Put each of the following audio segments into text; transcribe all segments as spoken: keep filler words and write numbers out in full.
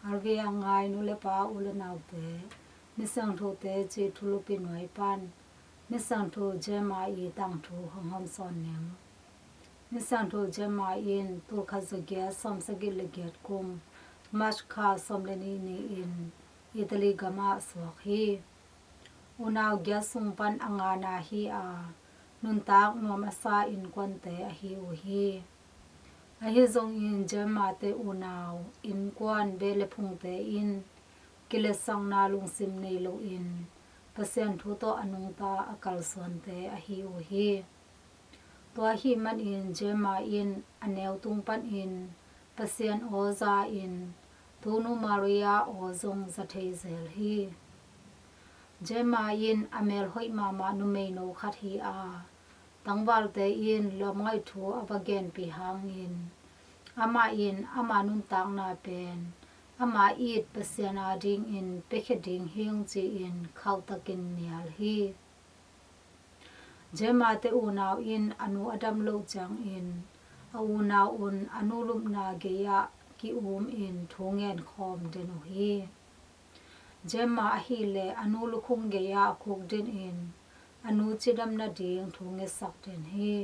Arvia ngai nu le pa u le naute, Misiangthote cih thulupi nuai pan Misiangtho Gemma i tangthu hong hawmsawn ning. Misiangtho Gemma in tulkhat zagiat sawmsagih le giat kum March kha sawm le nih ni-in Italy gamah suak hi. Unau giat sung pan a ngana hi a, nuntak nuam a sa innkuante ahi uh hi. Ahi zongin Gemma-te unau innkuan beh le phungte in kiletsakna lungsim nei loin Pasian thu tawh a nungta a kalsuante ahi uh hi. Tua ahih manin Gemma in a neu tung panin Pasian aw za-in Tonu Maria aw zong za thei zel hi. Gemma in a mel hoih mahmah numeino khat hi a, tangvalte in lawmngaih thu a va genpih hangin amah in ama nuntakna pen ama it Pasian adingin piakhia ding hing ci-in khauhtakin nial hi. Gemma-te unau in a nu a dam loh ciangin a unau un a nu lupna gei-ah ki-umin thu ngenkhawm den uh hi. Gemma ahileh a nu lukhum gei-ah khukdinin a nu cidam nading thu ngetsak den hi.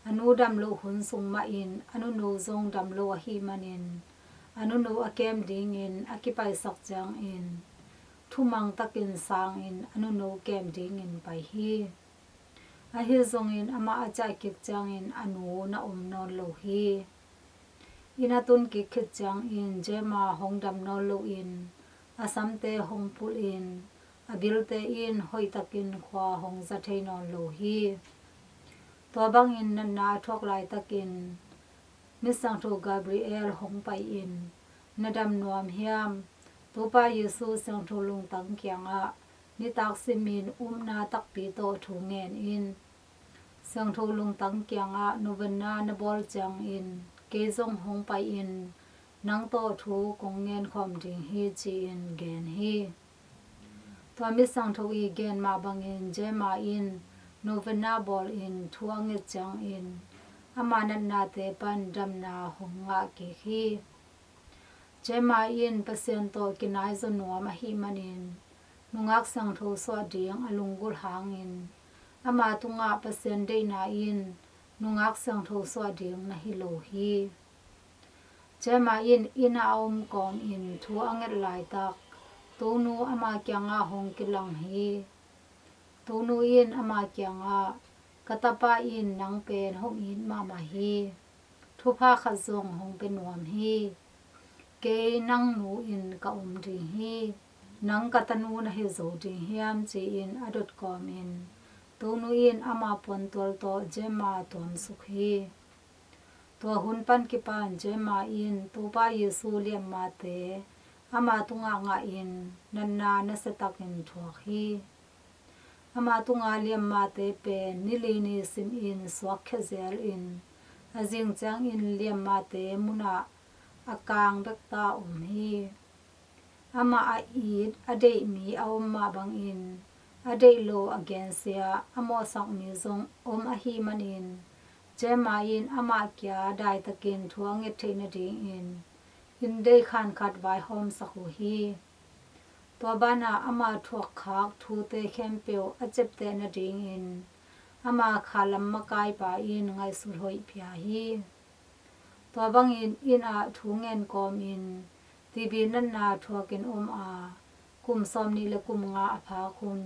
A nu dam loh hun sung mahin a nunu zong dam lo ahih manin a nunu a kem dingin a kipaisak ciangin thumang takin sangin a nunu kem dingin pai hi. Ahi zongin amah a ciah kik ciangin a nu na om nawn lo hi. Inn a tun kik khit ciangin Gemma hong dam nawn loin a samte hong pulhin a bilte in hoihtakin khua hong za thei nawn lo hi. Tua bangin natna a thuak laitakin Misiangtho Gabriel hong pai-in na dam nuam hiam? Topa Jesu siangtho lungtang kiangah nitak simin upna takpi tawh thu ngen in. Siangtho lungtang kiangah novena na bawl ciangin kei zong hong pai-in nang tawh thu kong ngenkhawm ding hi ci-in gen hi. Tua Misiangtho i gen mah bangin Gemma in novena bawlin thu a nget ciangin ama natnate pan damna hong ngah kik hi. Gemma in Pasian tawh kinaizaw nuam ahih manin nungak siangtho suah ding a lunggulh hangin ama tungah Pasian deihna in nungak siangtho suah ding na hi lo hi. Gemma in inn ah a om kawmin thu a nget laitak Tonu ama kiangah hong kilang hi. Tonu in ama kiangah, ka tapa in nang pen hong it mahmah hi. Thupha khat zong hong pia nuam hi. Kei nang nu in ka om ding hi. Nang ka tanu na hi zo ding hiam ci-in a dot kawmin Tonu in ama puantual tawh Gemma tuamsuk hi. Tua hun pan kipan Gemma in Topa Jesu liammate ama tungah ngahin natna nasiatakin thuak hi. Ama tunga liammate pen nili ni simin suakkhia zelin a zing ciangin liammate munah a kang bekta om hi. Amah a it a deih mi a om mah bangin a deih lo a gensia a mawhsak mi zong om ahih manin Gemma in amah kia daitakin thu a nget theih nadingin inndei khan khat vaihawmsak uh hi. Tua banah ama thuakkhak thute khempeuh a ciapteh nadingin ama khalam makaipa in ngaihsut hoih pia hi. Tua bangin inn ah thu ngen kawmin T B natna thuakin om a, kum sawmnih le kum nga a phak hun,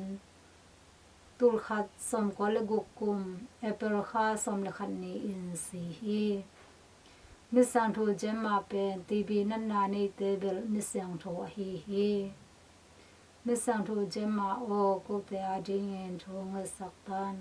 tulkhat sawmkua le guk kum April kha sawm le khat ni-in si hi. Misiangtho Gemma pen T B natna neite belh misiangtho ahi hi. Misiangtho Gemma aw, kote adingin thu ngetsak tan.